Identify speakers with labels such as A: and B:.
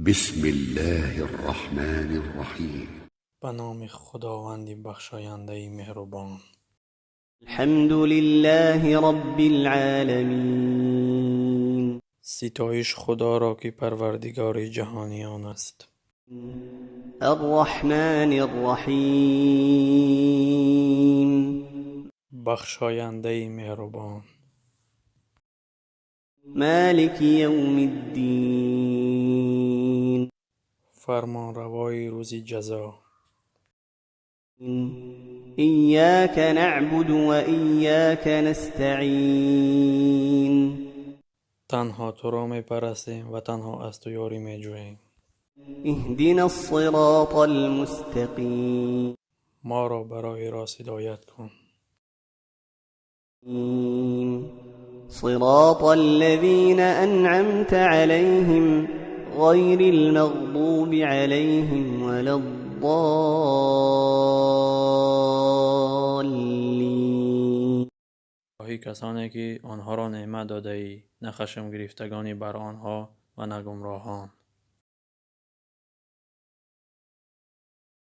A: بسم الله الرحمن الرحيم.
B: Ба номи Худованди бахшояндаи меҳрубон.
C: الحمد لله رب العالمين.
B: Ситоиш Худоро, ки парвардигори ҷаҳониён аст.
C: الرحمن الرحيم.
B: Бахшояндаи меҳрубон.
C: مالك يوم الدين.
B: Фармонравои рӯзи ҷазо.
C: إياك نعبد وإياك نستعين.
B: Танҳо туро мепарастем ва танҳо аз ту ёрӣ меҷӯем.
C: اهدنا الصراط المستقيم.
B: Моро ба роҳи рост ҳидоят кун.
C: صراط الذين أنعمت عليهم غير المغضوب عليهم ولا الضالين.
B: Роҳи касоне, ки онҳоро неъмат додаӣ, на хашмгирифтагони бар онҳо ва на гумроҳон.